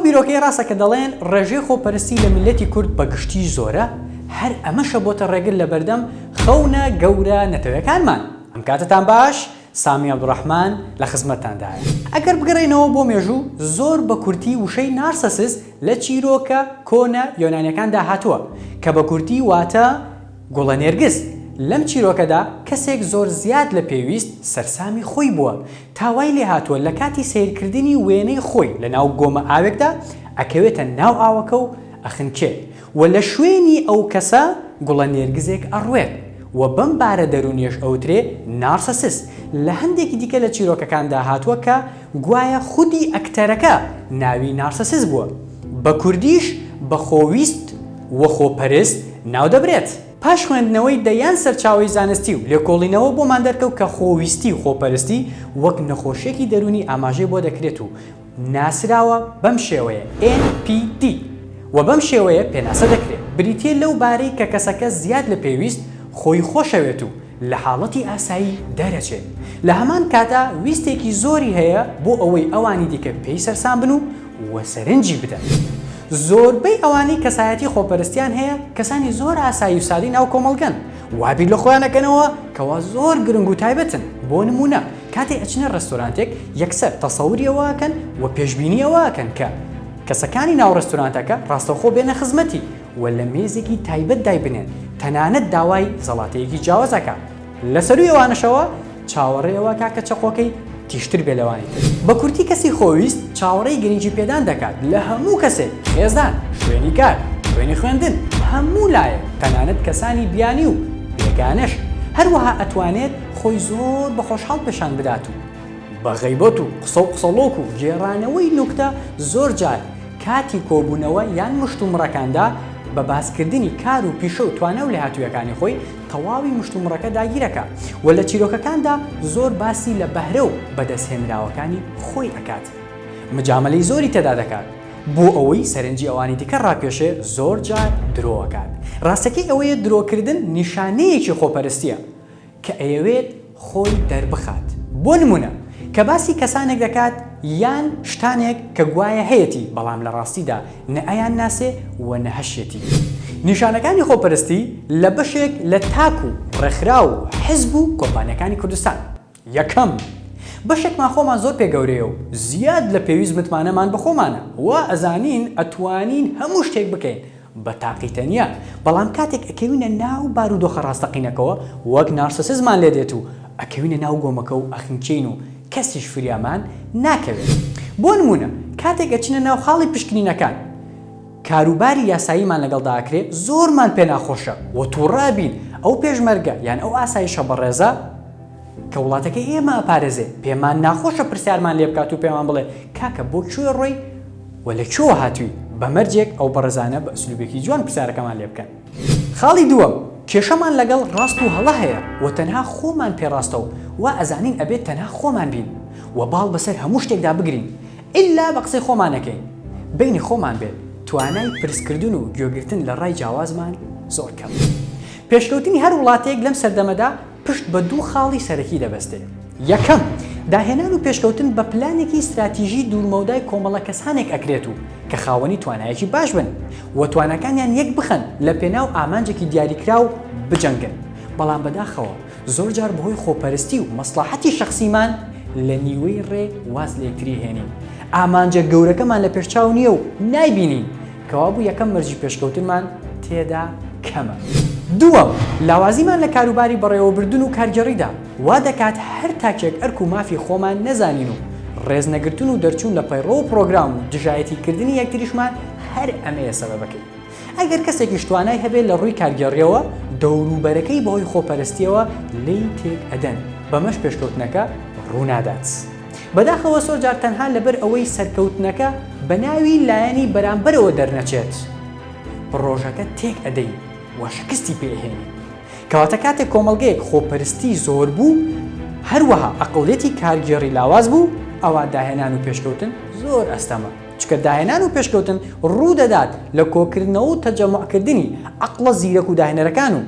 بیرۆکەیە ڕاستە کە دەڵێن ڕێژەی خۆپەرستی لە میللەتی کورد بە گشتی زۆرە، هەر ئەمەشە بۆتە ڕێگر لە بەردەم خەونە گەورە نەتەوەکانمان. ئەم کاتەتان باش، سامی عەبدولڕەحمان لە خزمەتتاندایە. ئەگەر بگەڕێینەوە بۆ مێژوو، زۆر بە کورتی وشەی نارسەسس لە چیرۆکە کۆنە یۆنانیەکاندا هاتووە، کە بە کورتی واتە گوڵە نێرگز. لەم چیرۆکەدا کەسێک زۆر زیاد لە پێویست سەرسامی خۆی بووە، تا وای لێهاتووە لە کاتی سەیرکردنی وێنەی خۆی لە ناو گۆمە ئاوێکدا ئەکەوێتە ناو ئاوەکە و ئەخنکێ و لە شوێنی ئەو کەسە گوڵە نێرگزێک ئەڕوێت و بەم بارە دەروونیەش ئەوترێ نارسەسس. لە هەندێکی دیکە لە چیرۆکەکاندا هاتووە کە گوایە خودی ئەکتەرەکە ناوی نارسەسس بووە. بە کوردیش بە خۆویست و خۆپەرست ناودەبرێت. پاش خوێندنەوەی دەیان سەرچاوەی زانستی و لێکۆڵینەوە بۆمان دەرکەوت کە خۆویستی و خۆپەرستی وەک نەخۆشیەکی دەروونی ئاماژەی بۆ دەکرێت و ناسراوە بەم شێوەیە، NPD، و بەم شێوەیە پێناسە دەکرێت، بریتیە لەو بارەی کە کەسەکە زیاد لە پێویست خۆی خۆشەوێت و لە حاڵەتی ئاسایی دەرەچێت، لە هەمان کاتا ویستێکی زۆری هەیە بۆ ئەوەی ئەوانی دیکە پێی سەرسام بن و و سەرنجی بدەن. زۆربەی ئەوانەی کەسایەتی خۆپەرستیان هەیە کەسانی زۆر ئاسایی و سادەی ناو کۆمەڵگەن، وا بیر لە خۆیان ئەکەنەوە کەوا زۆر گرنگ و تایبەتن، بۆ نموونە کاتێ ئەچنە ڕێستۆرانتێک یەکسەر تەسەوری ئەوە ئەکەن و پێشبینی ئەوە ئەکەن کە کەسەکانی ناو ڕێستورانتەکە ڕاستەوخۆ بێنە خزمەتی و لە مێزێکی تایبەت دایبنێن، تەنانەت داوای زەڵاتەیەکی جیاواز ئەکا. لە سەرووی ئەوانەشەوە چاوەڕێ ئەوە ئەکا کە چەقۆکەی تیژتر بێ لەوانی تر. بە کورتی کەسی خۆویست چاوەڕێی گرنگی پێدان دەکات لە هەموو کەسێک، خێزان، شوێنی کار، شوێنی خوێندن، هەموو لایەک، تەنانەت کەسانی بیانی و بێگانەش. هەروەها ئەتوانێت خۆی زۆر بە خۆشحاڵ پێشان بدات و بە غەیبەت و قسە و قسەڵۆک و گێڕانەوەی نوکتە زۆر جار کاتی کۆبوونەوە یان مشتومڕەکاندا بە باسکردنی کار و پیشە و توانا و لێهاتوویەکانی خۆی تەواوی مشتومڕەکە داگیرەکا و لە چیرۆکەکاندا زۆر باسی لە بەهرە و بەدەستهێنراوەکانی خۆی ئەکات مجامەلەی زۆری تێدا دەکات بۆ ئەوەی سەرنجی ئەوانی دیکە ڕاکێشێ زۆر جار درۆ ئەکات ڕاستەکەی ئەوەیە درۆکردن نیشانەیەکی خۆپەرستیە کە ئەیەوێت خۆی دەربخات. بۆ نموونە کە باسی کەسانێک دەکات یان شتانێک کە گوایە هەیەتی بەڵام لە ڕاستیدا نە ئەیانناسێ و نە هەشیەتی. نیشانەکانی خۆپەرستی لە بەشێک لە تاک و ڕێکخراو و حزب و کۆمپانیاکانی کوردستان. یەکەم، بەشێکمان خۆمان زۆر پێ گەورەیە و زیاد لە پێویست متمانەمان بە خۆمانە، وا ئەزانین ئەتوانین هەموو شتێک بکەین بە تاقی تەنیا، بەڵام کاتێک ئەکەوینە ناو بارودۆخە ڕاستەقینەکەوە وەک نارسسزمان لێ دێت و ئەکەوینە ناو گۆمەکە و ئەخنکێین و کەسیش فریامان ناکەوێت. بۆ نموونە کاتێک ئەچینە ناو خاڵی پشکنینەکان کاروباری یاساییمان لەگەڵدا ئەکرێ زۆرمان پێ ناخۆشە و توڕە ئەبین ئەو پێشمەرگە یان ئەو ئاسایشە بەڕێزە کە وڵاتەکەی ئێمە ئەپارێزێ پێمان ناخۆشە پرسیارمان لێ بکات و پێمان بڵێ کاکە بۆ کوێ ڕۆی و لە کوێوە هاتووی بە مەرجێک ئەو بەڕێزانە بە ئسلوبێکی جوان پرسیارەکەمان لێ بکەن. خاڵی دووەم، کێشەمان لەگەڵ ڕاست و هەڵە هەیە و تەنها خۆمان پێ ڕاستە و وا ئەزانین ئەبێت تەنها خۆمان بین و باڵ بەسەر هەموو شتێکدا بگرین ئیلا بە قسەی خۆمان نەکەین بەینی خۆمان بێت توانای پرسکردن و گوێگرتن لە ڕای جیاوازمان زۆر کەمە. پێشکەوتنی هەر وڵاتێک لەم سەردەمەدا پشت بە دوو خاڵی سەرەکی دەبەستێ، یەکەم، داهێنان و پێشکەوتن بە پلانێکی ستراتیژی دوورمەودای کۆمەڵە کەسانێک ئەکرێت و کە خاوەنی توانایەکی باش بن و تواناکانیان یەک بخەن لە پێناو ئامانجێکی دیاریکراو بجەنگن، بەڵام بەداخەوە زۆرجار بەهۆی خۆپەرستی و مەسڵەحەتی شەخسیمان لە نیوەی ڕێ واز لە یەکتری هێنین، ئامانجە گەورەکەمان لە پێشچاو نییە و نایبینین، کەوابوو یەکەم مەرجی پێشکەوتنمان تێدا کەمە. دووەم، لاوازیمان لە کاروباری بەڕێوەبردن و کارگێڕیدا، وا دەکات هەر تاکێک ئەرک و مافی خۆمان نەزانین و ڕێزنەگرتن و دەرچوون لە پەیڕەو و پڕۆگرام و دژایەتی کردنی یەکتریشمان هەر ئەمەیە سەبەبەکەی. ئەگەر کەسێکیش توانای هەبێت لە ڕووی کارگێڕییەوە، دەوروبەرەکەی بەهۆی خۆپەرستییەوە لێی تێک ئەدەن، بەمەش پێشکەوتنەکە ڕوونادات. بەداخەوە زۆر جار تەنها لەبەر ئەوەی سەرکەوتنەکە بە ناوی لایەنی بەرامبەرەوە دەرنەچێت پڕۆژەکە تێک ئەدەین و شکستی پێ ئەهێنین. کەواتە کاتێک کۆمەڵگەیەک خۆپەرستی زۆر بوو هەروەها ئەقڵیەتی کارگێڕی لاواز بوو ئەوا داهێنان و پێشکەوتن زۆر ئەستەمە چونکە داهێنان و پێشکەوتن ڕوودەدات لە کۆکردنەوە و تەجەموعکردنی عەقڵە زیرەک و داهێنەرەکان و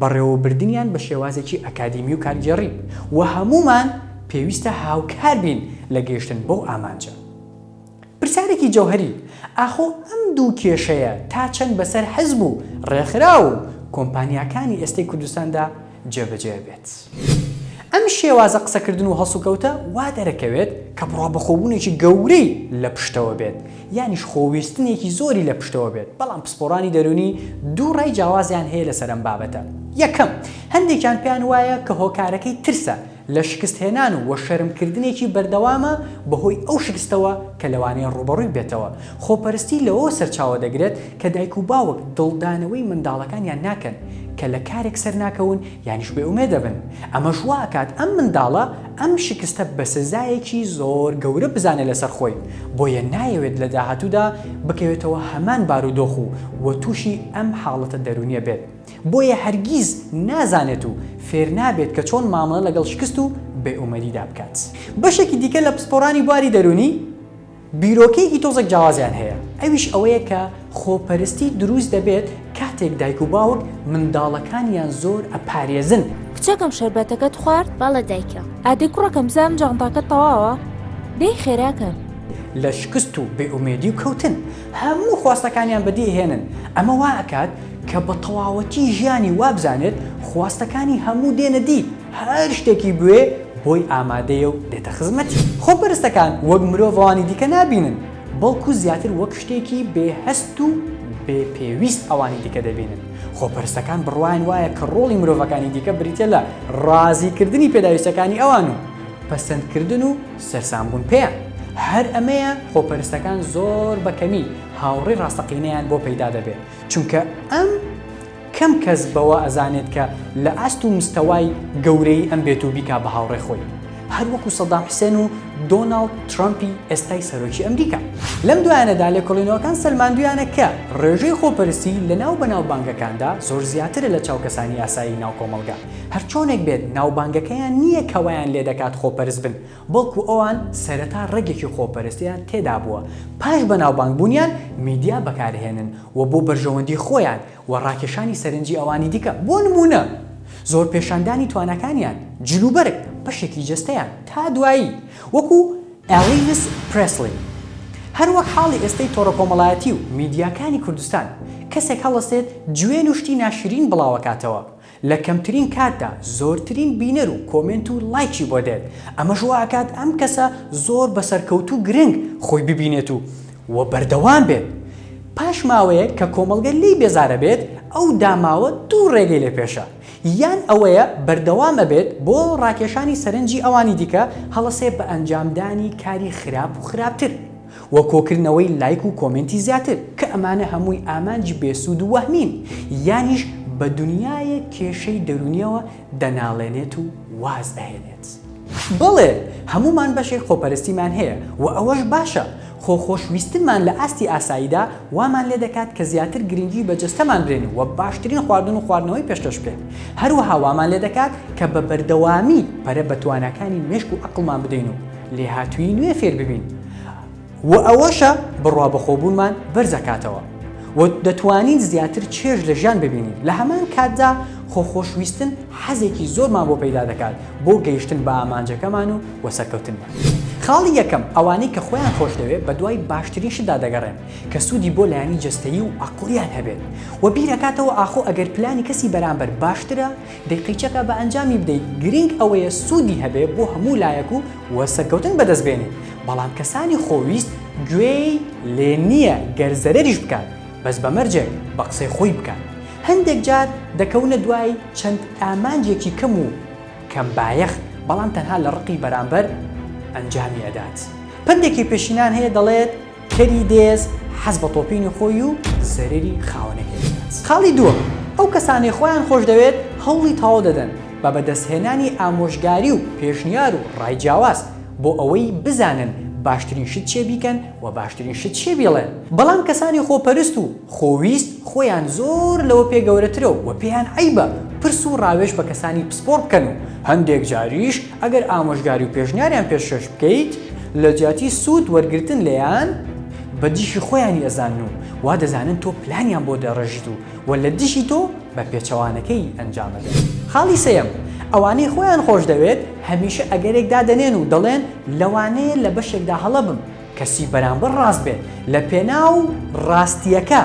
بەڕێوەبردنیان بە شێوازێکی ئەکادیمی و کارگێڕی و هەموومان پێویستە هاوکار بین لە گەیشتن بەو ئامانجە. پرسیارێکی جەوهەری، ئاخۆ ئەم دوو کێشەیە تا چەند بەسەر حزب و ڕێکخراو و کۆمپانیاکانی ئێستەی کوردستاندا جێبەجێ بێت؟ ئەم شێوازە قسەکردن و هەڵسوکەوتە وا دەرەکەوێت کە بڕوابەخۆبوونێکی گەورەی لە پشتەوە بێت، یانیش خۆویستنێکی زۆری لە پشتەوە بێت، بەڵام پسپۆڕانی دەروونی دوو ڕای جیاوازیان هەیە لەسەر ئەم بابەتە. یەکەم، هەندێکیان پێیان وایە کە هۆکارەکەی ترسە لە شکستهێنان و وەشەرمکردنێکی بەردەوامە بەهۆی ئەو شکستەوە کە لەوانەیە ڕووبەڕووی بێتەوە. خۆپەرستی لەوەوە سەرچاوە دەگرێت کە دایک و باوک دڵدانەوەی منداڵەکانیان ناکەن کە لە کارێک سەرناکەون یانیش بێئومێد دەبن. ئەمەش وا ئەکات ئەم منداڵە ئەم شکستە بە سزایەکی زۆر گەورە بزانێت لەسەر خۆی، بۆیە نایەوێت لە داهاتوودا بکەوێتەوە هەمان بارودۆخ و و تووشی ئەم حاڵەتە دەروونیە بێت. بۆیە هەرگیز نازانێت و فێرنابێت کە چۆن مامەڵە لەگەڵ شکست و بێئومێدیدا بکات. بەشێکی دیکە لە پسپۆڕانی بواری دەروونی بیرۆکەیەکی تۆزێک جیاوازیان هەیە، ئەویش ئەوەیە کە خۆپەرستی دروست دەبێت کاتێک دایک و باوک منداڵەکانیان زۆر ئەپارێزن. کچەکەم شەربەتەکەت خوارد؟ بەڵێ دایکە. ئادەی کوڕەکەم بزانم جانتاکەت تەواوە؟ دەی خێراکەن. لە شکست و بێئومێدی و کەوتن هەموو خواستەکانیان بەدی ئەهێنن، ئەمە وا ئەکات کە بە تەواوەتی ژیانی وابزانێت خواستەکانی هەموو دێنە دی، هەر شتێکی بوێ بۆی ئامادەیە و دێتە خزمەتی. خۆپەرستەکان وەک مرۆڤ ئەوانی دیکە نابینن، بەڵکو زیاتر وەک شتێکی بێ هەست و بێ پێویست ئەوانی دیکە دەبینن. خۆپەرستەکان بڕوایان وایە کە ڕۆڵی مرۆڤەکانی دیکە بریتیە لە ڕازیکردنی پێداویستیەکانی ئەوان و پەسەندکردن و سەرسامبوون پێیان. هەر ئەمەیە خۆپەرستەکان زۆر بە کەمی هاوڕێی ڕاستەقینەیان بۆ پەیدا دەبێت، چونکە ئەم کەم کەس بەوە ئەزانێت کە لە ئاست و مستەوای گەورەیی ئەم بێت و بیکا بە هاوڕێ خۆی. هەر وەکو سەدام حسێن و دۆناڵد ترەمپی ئێستای سەرۆکی ئەمریکا. لەم دوایانەدا لێکۆڵینەوەکان سەلماندویانە کە ڕێژەی خۆپەرستی لە ناو بەناوبانگەکاندا زۆر زیاترە لە چاو کەسانی ئاسایی ناو کۆمەڵگا. هەرچۆنێک بێت ناوبانگەکەیان نییە کە وایان لێدەکات خۆپەرست بن، بەڵکو ئەوان سەرەتا ڕەگێکی خۆپەرستیان تێدابووە، پاش بەناوبانگ بوونیان میدیا بەکارهێنن و بۆ بەرژەوەندی خۆیان و ڕاکێشانی سەرنجی ئەوانی دیکە، بۆ نموونە زۆر پێشاندانی تواناکانیان، جلوبەرگ، بەشێکی جەستەیان، تا دوایی، وەکو ئێلیڤس پرێسلی. هەروەک حاڵی ئێستەی تۆڕە کۆمەڵایەتی و میدیاکانی کوردستان، کەسێک هەڵەسێت جوێن و شتی ناشرین بڵاوەکاتەوە، لە کەمترین کاتدا زۆرترین بینەر و کۆمێنت و لایکی بۆ دێت، ئەمەش وا ئەکات ئەم کەسە زۆر بە سەرکەوتوو گرنگ خۆی ببینێت و و بەردەوام بێت. پاش ماوەیەک کە کۆمەڵگە لێی بێزارەبێت ئەو داماوە دوو ڕێگەی لێ پێشە، یان ئەوەیە بەردەوام ئەبێت بۆ ڕاکێشانی سەرنجی ئەوانی دیکە هەڵەسێ بە ئەنجامدانی کاری خراپ و خراپتر و کۆکردنەوەی لایک و کۆمێنتی زیاتر کە ئەمانە هەمووی ئامانجی بێسوود و وەهمین، یانیش بە دونیایەک کێشەی دەروونیەوە دەناڵێنێت و واز ئەهێنێت. بەڵێ هەموومان بەشێک خۆپەرستیمان هەیە و ئەوەش باشە، خۆ خۆشویستنمان لە ئاستی ئاساییدا وامان لێدەکات کە زیاتر گرنگی بە جەستەمان بدەین و باشترین خواردن و خواردنەوەی پێشکەش بکەین، هەروەها وامان لێدەکات کە بە بەردەوامی پەرە بە تواناکانی مێشک و ئەقڵمان بدەین و لێهاتوویی نوێ فێر ببین و ئەوەشە بڕوابەخۆبوونمان بەرزەکاتەوە و دەتوانین زیاتر چێژ لە ژیان ببینین، لە هەمان کاتدا خۆ خۆشویستن حەزێکی زۆرمان بۆ پەیدا دەکات بۆ گەیشتن بە ئامانجەکەمان و و سەرکەوتنمان. خاڵی یەکەم، ئەوانەی کە خۆیان خۆشدەوێت بەدوای باشترین شتدا دەگەڕێن کە سوودی بۆ لایەنی جەستەیی و عەقڵیان هەبێت و بیرەکاتەوە ئاخۆ ئەگەر پلانی کەسی بەرامبەر باشترە دەی قیچەکە بە ئەنجامی بدەیت گرنگ ئەوەیە سوودی هەبێ بۆ هەموو لایەک و و سەرکەوتن بەدەست بێنیت بەڵام کەسانی خۆویست گوێی لێ نییە گەر زەرەریش بکات بەس بە مەرجێک بە قسەی خۆی بکات هەندێک جار دەکەونە دوای چەند ئامانجێکی کەم و کەم بایەخ بەڵام تەنها لە ڕقی بەرامبەر ئەنجامی ئەدات پەندێکی پێشینان هەیە دەڵێت کەری دێز حەز بە تۆپینی خۆی و زەرەری خاوەنەکەی دەکات. خاڵی دووەم، ئەو کەسانەی خۆیان خۆشدەوێت هەوڵی تەواو دەدەن بە بەدەستهێنانی ئامۆژگاری و پێشنیار و ڕای جیاواز بۆ ئەوەی بزانن باشترین شت چیە بیکەن و باشترین شت چیە بیڵێن، بەڵام کەسانی خۆپەرست و خۆویست خۆیان زۆر لەوە پێ گەورەترە و پێیان عەیبە پرس و ڕاوێژ بە کەسانی پسپۆڕ بکەن و هەندێک جاریش ئەگەر ئامۆژگاری و پێشنیاریان پێشکەش بکەیت لە جیاتی سوود وەرگرتن لێیان بە دژی خۆیانی ئەزانن و وا دەزانن تۆ پلانیان بۆ دەڕێژیت و و لە دژی تۆ بە پێچەوانەکەی ئەنجام ئەدەن. خاڵی سێیەم، ئەوانەی خۆیان خۆش دەوێت هەمیشە ئەگەرێک دادەنێن و دەڵێن لەوانەیە لە بەشێکدا هەڵە بم. کەسی بەرامبەر ڕاست بێت لە پێناو ڕاستییەکە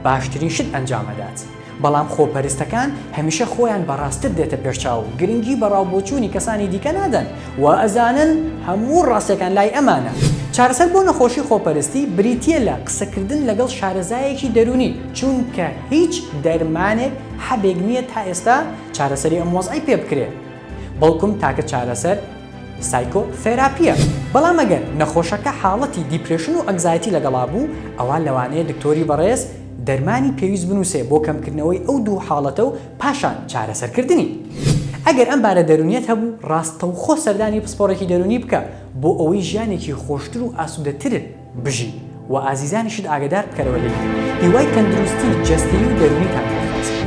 باشترین شت ئەنجام ئەدات. بەڵام خۆپەرستەکان هەمیشە خۆیان بە ڕاستتر دێتە پێش چاو و گرنگی بە ڕاوبۆچوونی کەسانی دیکە نادەن و ئەزانن هەموو ڕاستیەکان لای ئەمانە. چارەسەر بۆ نەخۆشی خۆپەرستی بریتیە لە قسەکردن لەگەڵ شارەزایەکی دەروونی چونکە هیچ دەرمانێک حەبێک نیە تا ئێستا چارەسەری ئەم وەزعەی پێ بکرێ بەڵکم تاکە چارەسەر سایکۆ ثێراپییە. بەڵام ئەگەر نەخۆشەکە حاڵەتی depression و anxiety لەگەڵا بوو، ئەوا لەوانەیە دکتۆری بەڕێز دەرمانی پێویست بنووسێ بۆ کەمکردنەوەی ئەو دوو حاڵەتە و پاشان چارەسەرکردنی. ئەگەر ئەم بارە دەروونیەت هەبوو، ڕاستەوخۆ سەردانی پسپۆڕێکی دەروونی بکە بۆ ئەوەی ژیانێکی خۆشتر و ئاسوودەتر بژی و ئازیزانیشت ئاگەدار بکەرەوە لێی. هیوای تەندروستی جەستەیی و دەروونیتان بۆ خواست.